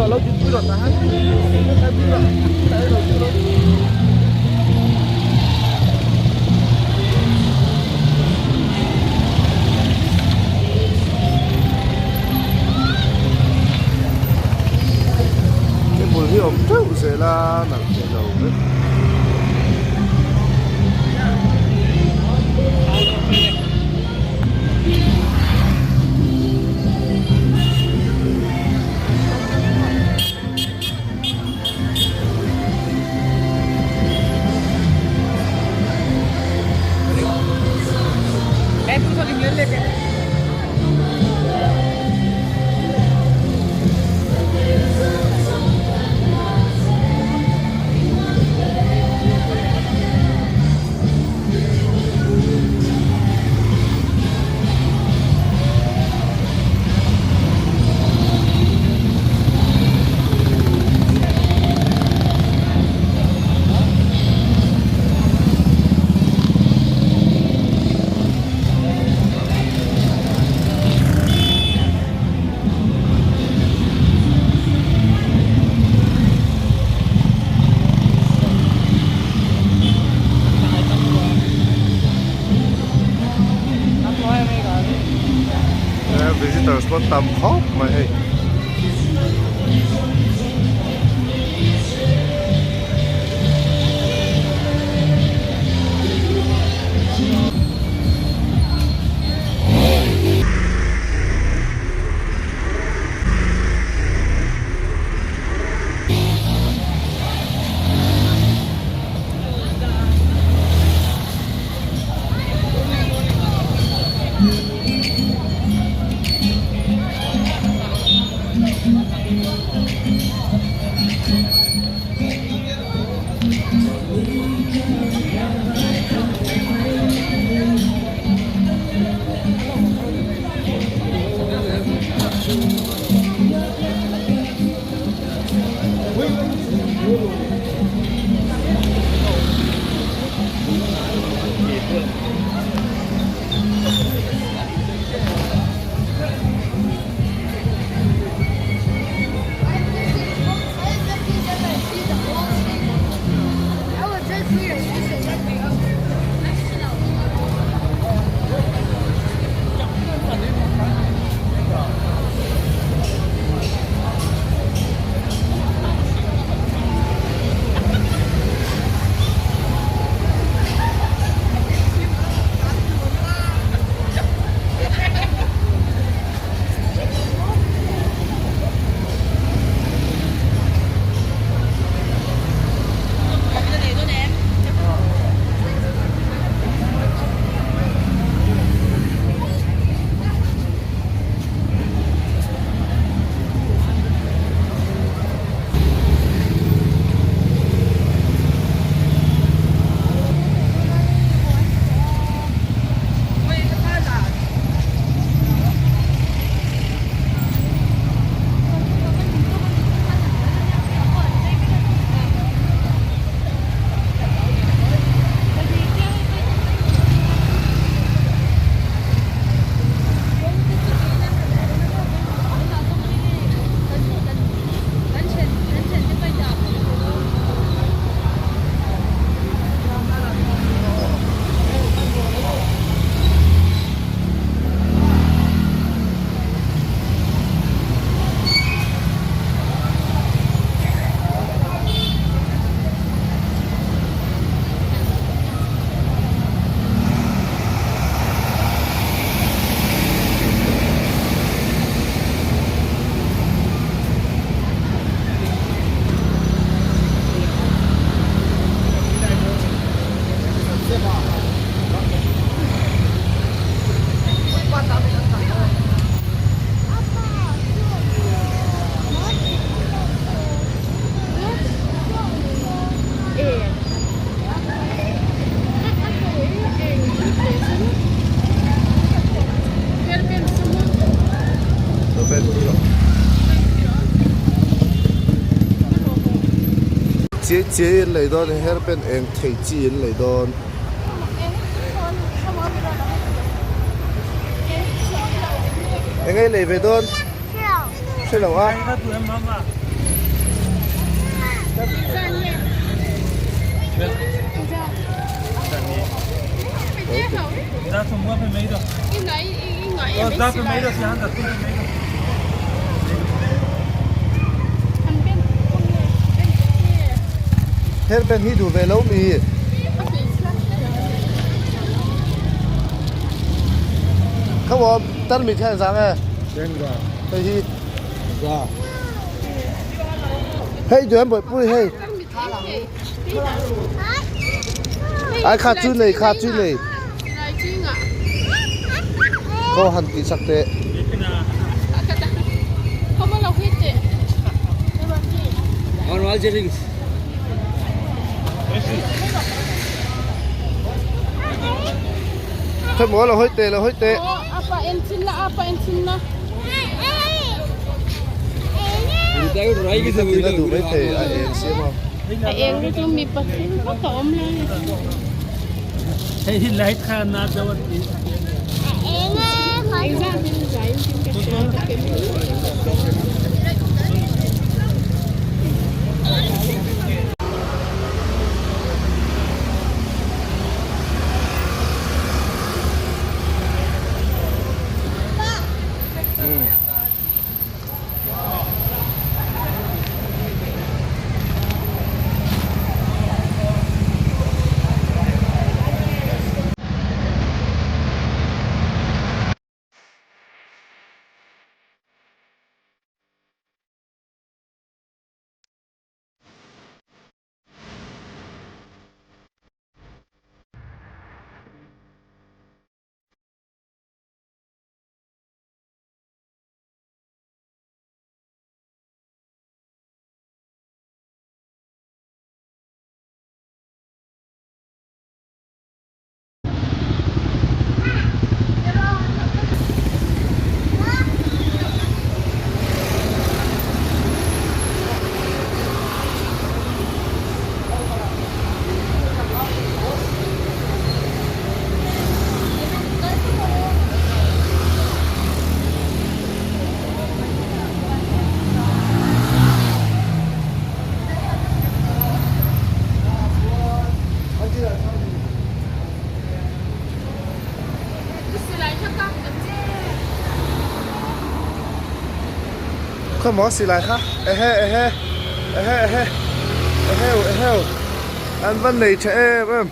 Cable hi awm teuh zel a nalh thei lo vek. Visitors pawh tam khawp mai hei. Chiai chiai an lei dawn hairpin eng thei chi an lei dawn. Eng ei lei ve dawn? Hre lo a. Hair band hi duh ve lo mi? Kha maw tarmit hian zang e. Hei hi. Hei duh em bawihpui hei. Ai kha chu nei kha chu nei. Khaw han tih sak teh. Khawi maw lo hawi teh lo hawi teh. Tin a duh mai thei a eng siam a. A eng te chu mi pathum vak a awm lai a ni. Hei hi light kha na deuh a ti. Engzat in zai in tin ka hria ka ken Khaw maw silai kha ehe ehe ehe ehe eheu eheu an va nei tha em em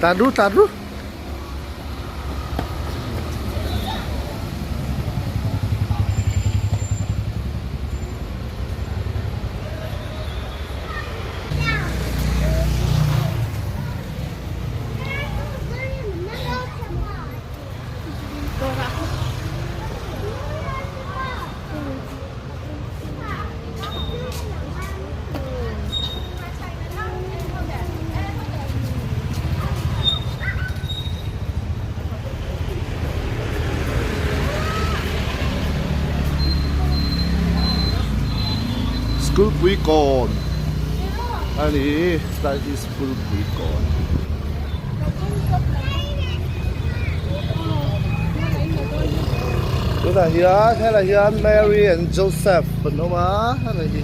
tlan ru tlan ru. School pui kawn a ni tlai hi school pui kawn. Tunah hian helai hian Mary and Joseph an awm a helai hi.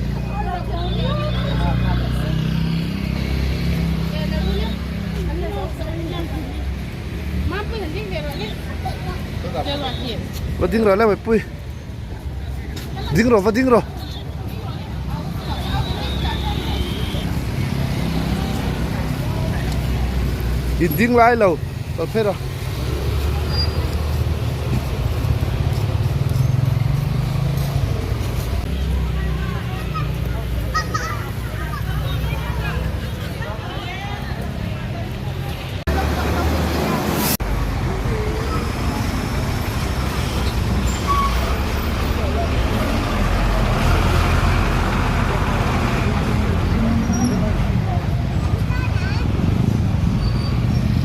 Va ding rawh le mipui ding rawh va ding rawh. In ding lai lo kal phei rawh.